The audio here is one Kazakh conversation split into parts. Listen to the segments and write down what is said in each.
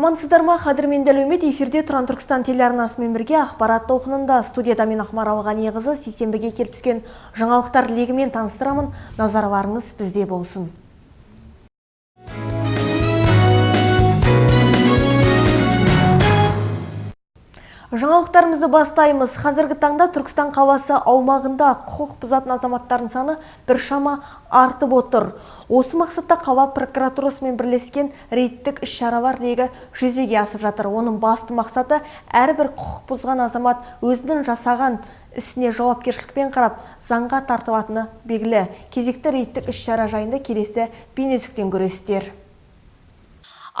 Амансыздар ма, қадірменді әлеумет, эфирде Тұран Түркістан телеарнасымен бірге ақпарат толқынында. Студияда мен Ақмарал Ғаниқызы сейсенбіге келіп түскен жаңалықтар легімен таныстырамын. Назарларыңыз бізде болсын. Жаңалықтарымызды бастаймыз. Қазіргі таңда Түркістан қаласы аумағында құқық бұзатын азаматтардың саны біршама артып отыр. Осы мақсатта қала прокуратурасымен бірлескен рейдтік іс-шаралар легі жүзеге асып жатыр. Оның басты мақсаты әрбір құқық бұзған азамат өзінің жасаған ісіне жауапкершілікпен қарап, заңға тартылатыны белгілі. Кезекті рейдтік іс-шара жайында келесі бейнесіктен көресіздер.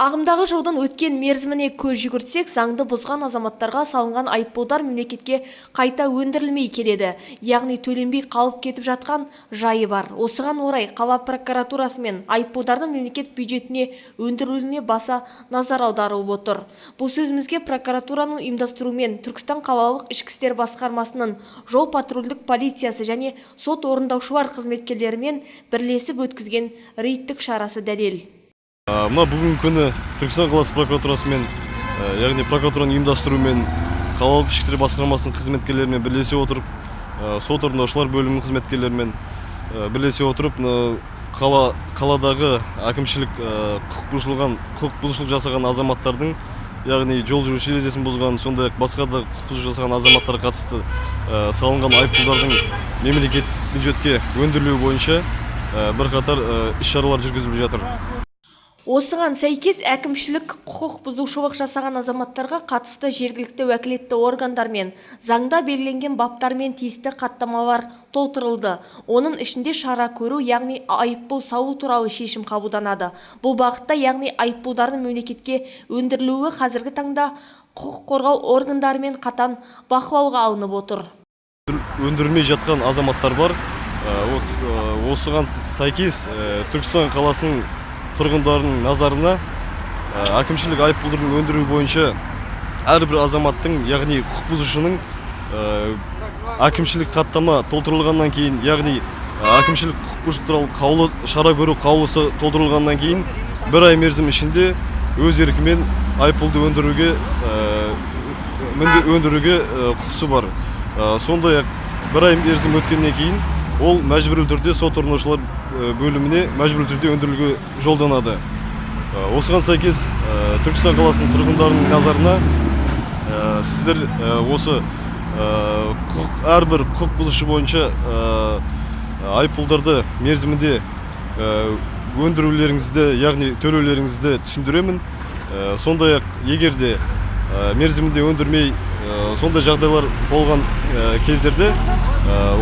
Ағымдағы жылдың өткен мерзіміне көз жүгіртсек, заңды бұзған азаматтарға салынған айыппұлдар мемлекетке қайта өндірілмей келеді. Яғни төленбей қалып кетіп жатқан жайы бар. Осыған орай қала прокуратурасы мен айыппұлдардың мемлекет бюджетіне өндірілуіне баса назар аударылып отыр. Бұл сөзімізге прокуратураның ұйымдастыруымен Түркістан қалалық ішкі істер басқармасының жол патрульдік полициясы және сот орындаушылар қызметкерлерімен бірлесіп өткізген рейдтік шарасы дәлел. Мына бүгінгі күні Түркістан қаласы прокуратурасымен, яғни прокуратураның ұйымдастыруымен, қалалық ішкі істер басқармасының қызметкерлерімен бірлесе отырып, сот орындаушылар бөлімінің қызметкерлерімен бірлесе отырып, қаладағы әкімшілік құқық бұзушылық жасаған азаматтардың, яғни жол жүру ережесін бұзған, сондай-ақ басқа да құқық бұзушылық жасаған азаматтарға қатысты салынған айыппұлдардың мемлекеттік бюджетке өндірілуі бойынша бірқатар іс-шаралар жүргізіліп жатыр. Осыған сәйкес әкімшілік құқық бұзушылық жасаған азаматтарға қатысты жергілікті уәкілетті органдармен заңда белгіленген баптармен тиісті хаттамалар толтырылды. Оның ішінде шара көру, яғни айыппұл салу туралы шешім қабылданады. Бұл бағытта, яғни айыппұлдардың мемлекетке өндірілуі қазіргі таңда құқық қорғау органдарымен қатаң бақылауға алынып отыр. Өндірілмей жатқан азаматтар бар. Осыған сәйкес Түркістан қаласының тұрғындарының назарына әкімшілік айыппұлдардың өндіру бойынша әрбір азаматтың, яғни құқық бұзушының әкімшілік хаттама толтырылғаннан кейін, яғни әкімшілік құқық бұзушылық туралы қаулы, шара көру қаулысы толтырылғаннан кейін бір ай мерзім ішінде өз еркімен айыппұлды өндіруге құқысы бар. Сондай-ақ бір ай мерзім өткеннен кейін ол мәжбүрлі түрде сот орындаушылар бөліміне мәжбүрлі түрде өндірілуге жолданады. Осыған сәйкес Түркістан қаласының тұрғындарының назарына сіздер осы әрбір құқық бұзушы бойынша айыппұлдарды мерзімінде өндірулеріңізді, яғни төлеулеріңізді түсіндіремін. Сондай-ақ егер де мерзімінде өндірмей сондай жағдайлар болған кездерде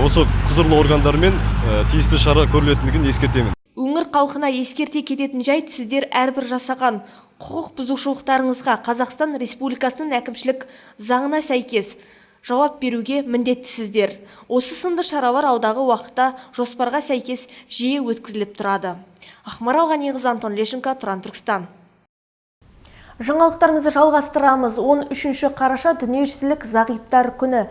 осы құзырлы органдармен тиісті шара көрілетіндігін ескертемін. Өңір халқына ескерте кететін жайт, сіздер әрбір жасаған құқық бұзушылықтарыңызға Қазақстан Республикасының әкімшілік заңына сәйкес жауап беруге міндеттісіздер. Осы сынды шаралар алдағы уақытта жоспарға сәйкес жиі өткізіліп тұрады. Ақмарал Ғаниқызы, Антон Лешенко, Тұран Түркістан. Жаңалықтарымызды жалғастырамыз. 13 қараша дүниежүзілік зағиптар күні.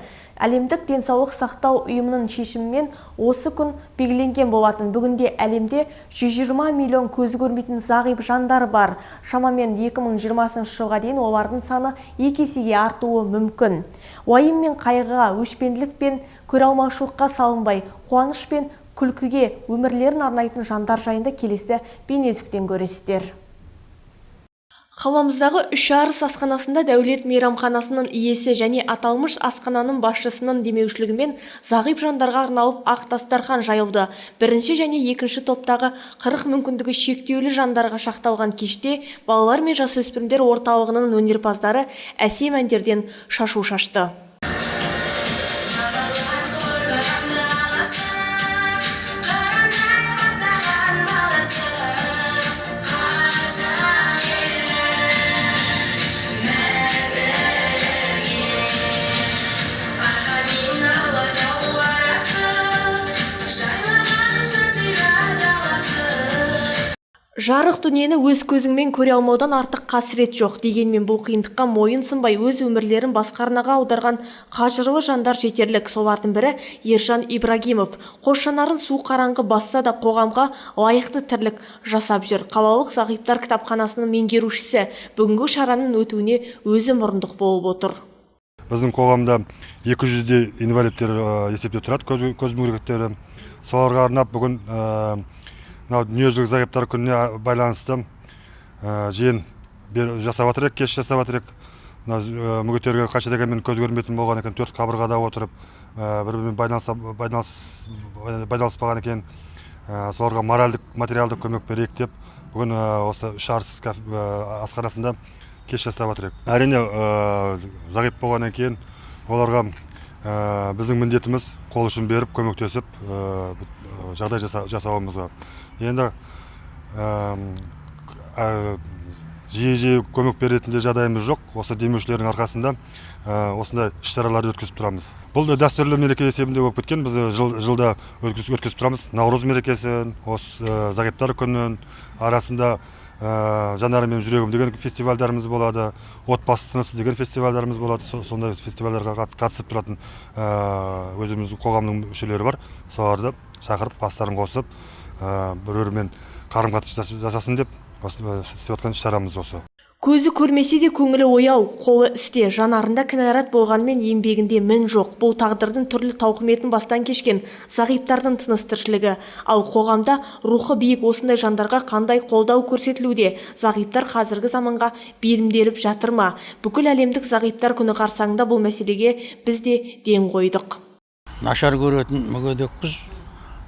Әлемдік денсаулық сақтау ұйымының шешімімен осы күн белгіленген болатын. Бүгінде әлемде 120 миллион көзі көрмейтін зағип жандар бар. Шамамен 2020 жылға дейін олардың саны екі есеге артуы мүмкін. Уайым мен қайғыға, өшпенділік пен көре алмаушылыққа салынбай, қуаныш пен күлкіге өмірлерін арнайтын жандар жайында келесі бейнесіктен көресіздер. Қаламыздағы Үш Арыс асханасында Дәулет мейрамханасының иесі және аталмыш асхананың басшысының демеушілігімен зағип жандарға арналып ақ дастархан жайылды. Бірінші және екінші топтағы 40 мүмкіндігі шектеулі жандарға шақталған кеште балалар мен жасөспірімдер орталығының өнерпаздары әсем әндерден шашу шашты. Жарық дүниені өз көзіңмен көре алмаудан артық қасірет жоқ. Дегенмен бұл қиындыққа мойын сынбай өз өмірлерін басқа арнаға аударған қажырлы жандар жетерлік. Солардың бірі Ержан Ибрагимов. Қос жанарын су қараңғы басса да қоғамға лайықты тірлік жасап жүр. Қалалық зағиптар кітапханасының меңгерушісі бүгінгі шараның өтуіне өзі мұрындық болып отыр. Біздің қоғамда 200-дей инвалидтер есепте тұрады, көз мүгедектері. Соларға арнап бүгін дүниежүзілік зағиптар күніне байланысты жиын жасап жатыр, кеш жасап жатыр. Мүгедектерге қанша дегенмен көз көрмейтін болған екен, төрт қабырғада отырып бір-бірімен байланыспаған екен. Соларға моральдық, материалдық көмек берейік деп бүгін осы Үш Арыс асханасында кеш жасап жатыр. Әрине, зағип болғаннан кейін оларға біздің міндетіміз қол ұшын беріп, көмектесіп жағдай жасауымызға. Енді жиі-жиі көмек беретін де жағдайымыз жоқ. Осы демеушілердің арқасында осындай іс-шараларды өткізіп тұрамыз. Бұл да дәстүрлі мереке есебінде болып кеткен. Біз жылда өткізіп тұрамыз. Наурыз мерекесін, осы зағиптар күнін арасында Жанарым мен жүрегім деген фестивальдарымыз болады, отбасы тынысы деген фестивальдарымыз болады. Сондай фестивальдарға қатысып тұратын өзіміздің қоғамның мүшелері бар. Соларды шақырып, бастарын қосып, бір-бірімен қарым-қатынас жасасын деп істеп жатқан іс-шарамыз осы. Көзі көрмесе де көңілі ояу, қолы істе, жанарында кінәрат болғанымен еңбегінде мін жоқ. Бұл тағдырдың түрлі тауқыметін бастан кешкен зағиптардың тыныс тіршілігі. Ал қоғамда рухы биік осындай жандарға қандай қолдау көрсетілуде? Зағиптар қазіргі заманға бейімделіп жатыр ма? Бүкіл әлемдік зағиптар күні қарсаңында бұл мәселеге біз де ден қойдық. Нашар көретін мүгедекпіз.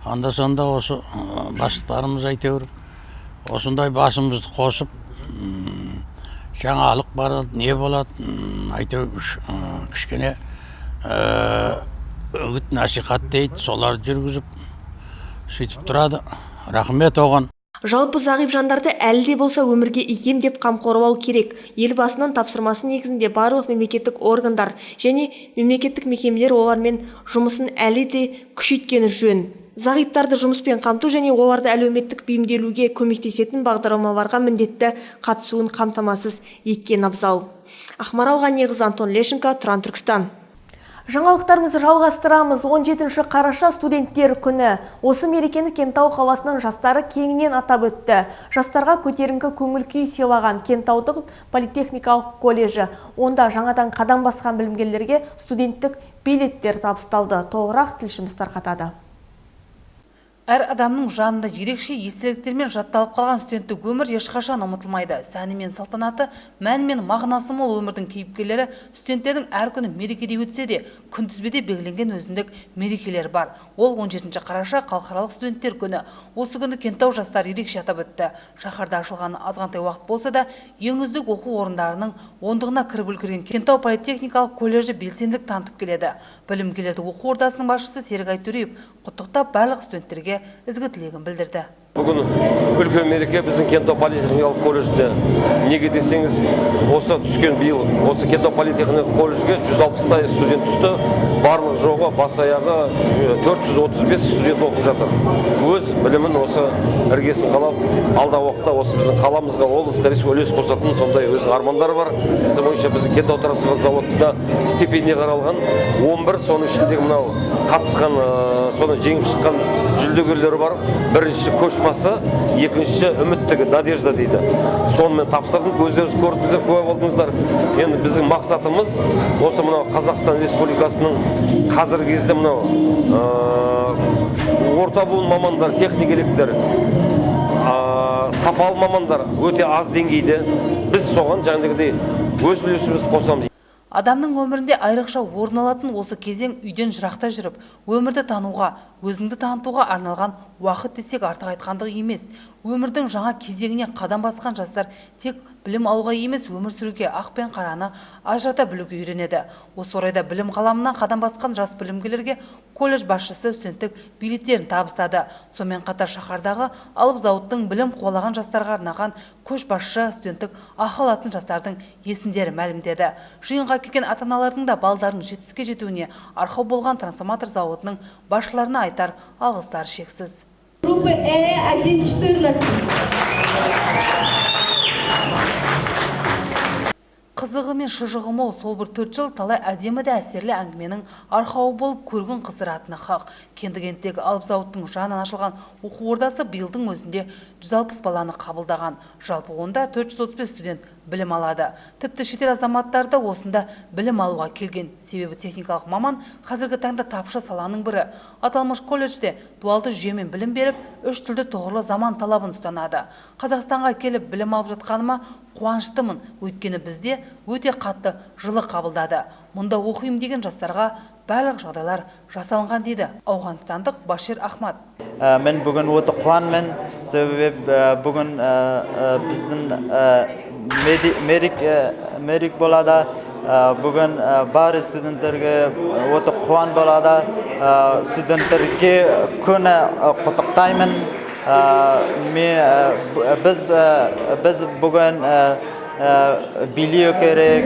Анда-санда осы бастықтарымыз әйтеуір осындай басымызды қосып, жаңалық барады, не болады, әйтеуір кішкене үгіт насихат дейді, соларды жүргізіп сөйтіп тұрады. Рахмет оған. Жалпы зағип жандарды әлі де болса өмірге икем деп қамқорлау керек. Елбасының тапсырмасы негізінде барлық мемлекеттік органдар және мемлекеттік мекемелер олармен жұмысын әлі де күшейткені жөн. Зағиптарды жұмыспен қамту және оларды әлеуметтік бейімделуге көмектесетін бағдарламаларға міндетті қатысуын қамтамасыз еткен абзал. Ақмарал Ғанеқызы, Антон Лешенко, Тұран Түркістан. Жаңалықтарымызды жалғастырамыз. 17 қараша студенттер күні. Осы мерекені Кентау қаласының жастары кеңінен атап өтті. Жастарға көтеріңкі көңіл күй сыйлаған Кентаудың политехникалық колледжі. Онда жаңадан қадам басқан білімгерлерге студенттік билеттер табысталды. Толығырақ тілшіміз тарқатады. Әр адамның жанында ерекше естеліктермен жатталып қалған студенттік өмір ешқашан ұмытылмайды. Сәні мен салтанаты, мәні мен мағынасы мол өмірдің кейіпкерлері студенттердің әр күні мерекедей өтсе де, күнтізбеде белгіленген өзіндік мерекелер бар. Ол 17 қараша халықаралық студенттер күні. Осы күні Кентау жастары ерекше атап өтті. Шаһарда ашылғаны азғантай уақыт болса да, ең үздік оқу орындарының ондығына кіріп үлгерген Кентау политехникалық колледжі белсенділік танытып келеді. Білімгерлерді оқу ордасының басшысы Серік Айтөреев құттықтап барлық студенттерге ізгі тілегін білдірді. Бүгін үлкен мереке біздің Кентау политехникалық колледжде. Неге десеңіз, осы түскен биыл осы Кентау политехникалық колледжге 160-тай студент түсті. Барлық жоғы бас аяғы 435 студент оқып жатыр. Өз білімін осы іргесін қалап, алдағы уақытта осы біздің қаламызға, облысқа үлес қосатын сондай өзінің армандары бар. Бойынша біздің Кентау трасса зауытында стипендия қаралған 11, соның ішіндегі мынау қатысқан, соны жеңіп шыққан жүлдегерлері бар. Бірінші көшбасы, екінші үміттігі, надежда дейді. Сонымен тапсырдым, өздеріңіз көрдіңіздер, куә болдыңыздар. Енді біздің мақсатымыз осы мынау Қазақстан Республикасының қазіргі кезде мынау орта буын мамандар, техник электр, сапалы мамандар өте аз деңгейде. Біз соған жаңағыдай өз үлесімізді қосамыз. Адамның өмірінде айрықша орын алатын осы кезең үйден жырақта жүріп, өмірді тануға, өзіңді танытуға арналған уақыт десек артық айтқандық емес. Өмірдің жаңа кезеңіне қадам басқан жастар тек білім алуға емес, өмір сүруге, ақ пен қараны ажырата білуге үйренеді. Осы орайда білім ғаламына қадам басқан жас білімгерлерге колледж басшысы студенттік билеттерін табыстады. Сонымен қатар шаһардағы алып зауыттың білім қуалаған жастарға арнаған көшбасшы студенттік ақы алатын жастардың есімдері мәлімдеді. Жиынға келген ата-аналардың да балдарының жетістікке жетуіне арқау болған трансформатор зауытының басшыларына айтар алғыстары шексіз. Группа Э1-14. Қызығы мен шыжығы мол сол бір 4 жыл талай әдемі де әсерлі әңгіменің арқауы болып көргін қыздыратыны хақ. Кенді кенттегі алып зауыттың жанынан ашылған оқу ордасы биылдың өзінде 160 баланы қабылдаған. Жалпы онда 435 студент білім алады. Тіпті шетел азаматтары да осында білім алуға келген. Себебі техникалық маман қазіргі таңда тапшы саланың бірі. Аталмыш колледжде дуалды жүйемен білім беріп, 3 тілді тұғырлы заман талабын ұстанады. Қазақстанға келіп білім алып жатқаныма қуаныштымын, өйткені бізде өте қатты жылы қабылдады. Мұнда оқимын деген жастарға барлық жағдайлар жасалынған, дейді ауғанстандық Башир Ахмад. Мен бүгін өте қуанмын, себебі бүгін біздің мерек болады. Бүгін бар студенттерге өте қуан болады. Студенттерге күні құттықтаймын. Біз бүгін билеу керек,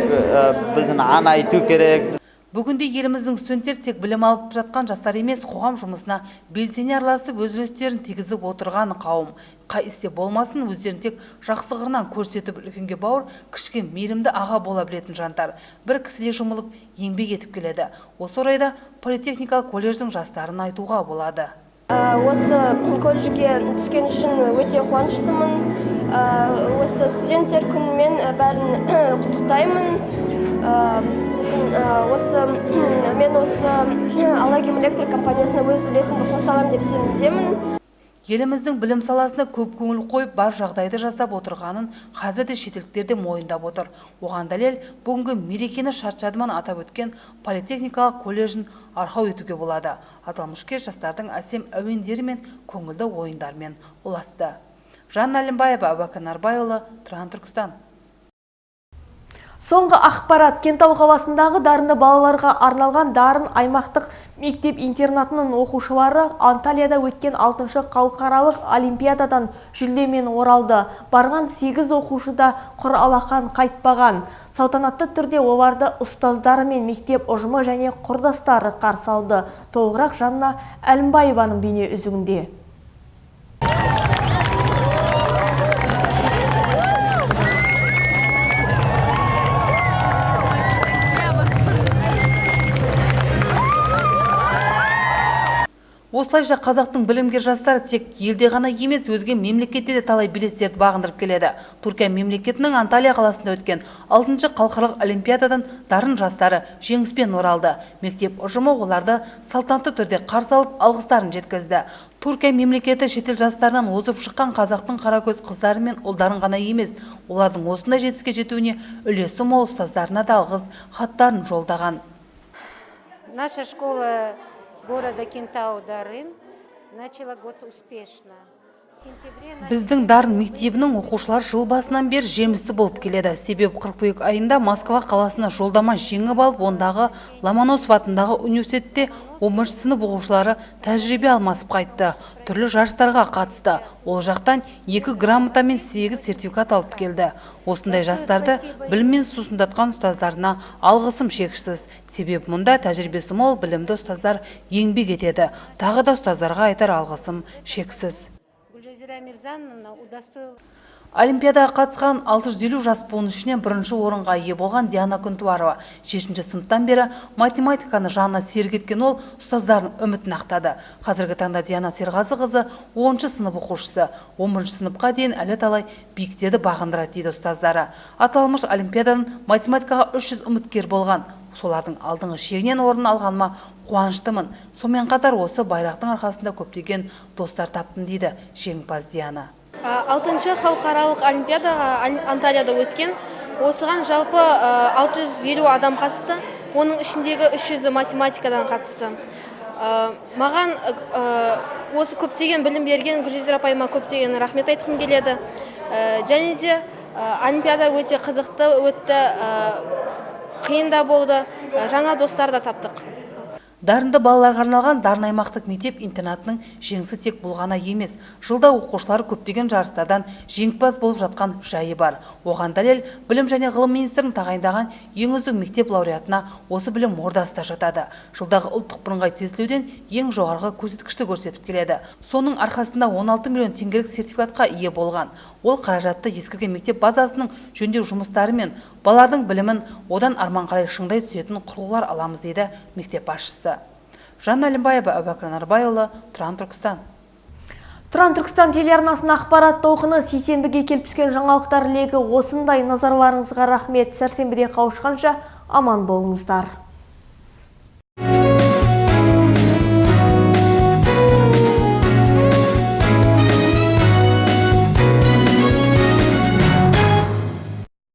біздің ән айту керек. Бүгінде еліміздің студенттері тек білім алып жатқан жастар емес, қоғам жұмысына белсене араласып, өз үлестерін тигізіп отырған қауым. Қай істе болмасын, өздерін тек жақсы қырынан көрсетіп, үлкенге бауыр, кішіге мейірімді аға бола білетін жандар. Бір кісіде жұмылып, еңбек етіп келеді. Осы орайда политехникалық колледждің жастарын айтуға болады. Осы колледжге түскен үшін өте қуаныштымын. Осы студенттер күнімен бәрін құттықтаймын. Сосын осы мен осы Алагиум Электр компаниясына өз үлесімді қоса аламын деп сенімдемін. Еліміздің білім саласына көп көңіл қойып, бар жағдайды жасап отырғанын қазір де шетелдіктер де мойындап отыр. Оған дәлел бүгінгі мерекені шарт-шадыман атап өткен политехникалық колледжін арқау етуге болады. Аталмыш кеш жастардың әсем әуендері мен көңілді ойындармен ұласты. Жанна Әлімбаева, Әбәкір Нарбайұлы, Тұран Түркістан. Соңғы ақпарат: Кентау қаласындағы дарынды балаларға арналған Дарын аймақтық мектеп-интернатының оқушылары Анталияда өткен 6-шы халықаралық олимпиададан жүлдемен оралды. Барған 8 оқушы да құр алақан қайтпаған. Салтанатты түрде оларды ұстаздары мен мектеп ұжымы және құрдастары қарсы алды. Толығырақ Жанна Әлімбаеваның бейне үзігінде. Осылайша қазақтың білімгер жастары тек елде ғана емес, өзге мемлекетте де талай белестерді бағындырып келеді. Түркия мемлекетінің Анталия қаласында өткен 6-шы халықаралық олимпиададан дарын жастары жеңіспен оралды. Мектеп ұжымы оларды салтанатты түрде қарсы алып, алғыстарын жеткізді. Түркия мемлекеті шетел жастарынан озып шыққан қазақтың қаракөз қыздары мен ұлдарын ғана емес, олардың осындай жетістікке жетуіне үлесі мол ұстаздарына да алғыс хаттарын жолдаған. Наша школа города Кентау Дарын начала год успешно. Біздің Дарын мектебінің оқушылары жыл басынан бері жемісті болып келеді. Себебі қыркүйек айында Москва қаласына жолдама жеңіп алып, ондағы Ломоносов атындағы университетте 11 сынып оқушылары тәжірибе алмасып қайтты. Түрлі жарыстарға қатысты. Ол жақтан 2 грамота мен 8 сертификат алып келді. Осындай жастарды біліммен сусындатқан ұстаздарына алғысым шексіз. Себебі мұнда тәжірибесі мол білімді ұстаздар еңбек етеді. Тағы да ұстаздарға айтар алғысым шексіз. Олимпиадаға қатысқан 650 жас буын ішінен бірінші орынға ие болған Диана Күнтуарова. 7-ші сыныптан бері математиканы жанына серік еткен ол ұстаздарының үмітін ақтады. Қазіргі таңда Диана Серғазықызы 10-шы сынып оқушысы. 11-ші сыныпқа дейін әлі талай биіктерді бағындырады дейді ұстаздары. Аталмыш олимпиаданың математикаға 300 үміткер болған. Солардың алдыңғы шегінен орын алғаныма қуаныштымын. Сонымен қатар осы байрақтың арқасында көптеген достар таптым дейді жеңімпаз Диана. 6-шы халықаралық олимпиадаға Анталияда өткен. Осыған жалпы 650 адам қатысты. Оның ішіндегі 300-і математикадан қатысты. Маған осы көптеген білім берген Гүлжазира апайыма көптеген рахмет айтқым келеді. Және де олимпиада өте қызықты өтті, қиын да болды, жаңа достар да таптық. Дарынды балаларға арналған Дарын аймақтық мектеп интернатының жеңісі тек бұл ғана емес. Жылда оқушылар көптеген жарыстардан жеңімпаз болып жатқан жайы бар. Оған дәлел, Білім және ғылым министрінің тағайындаған ең үздік мектеп лауреатына осы білім ордасы да жатады. Жылдағы ұлттық бірыңғай тестілеуден ең жоғарғы көрсеткішті көрсетіп келеді. Соның арқасында 16 миллион теңгелік сертификатқа ие болған. Ол қаражатты ескірген мектеп базасының жөндеу жұмыстары мен балалардың білімін одан арман қарай шыңдай түсетін құрылғылар аламыз, дейді мектеп басшысы. Жанна Әлімбаева, Әубәкір Нарбайұлы, Тұран Түркістан. Тұран Түркістан телеарнасының ақпарат толқыны сейсенбіге келіп түскен жаңалықтар легі осындай. Назарларыңызға рахмет. Сәрсенбіде қауышқанша аман болыңыздар.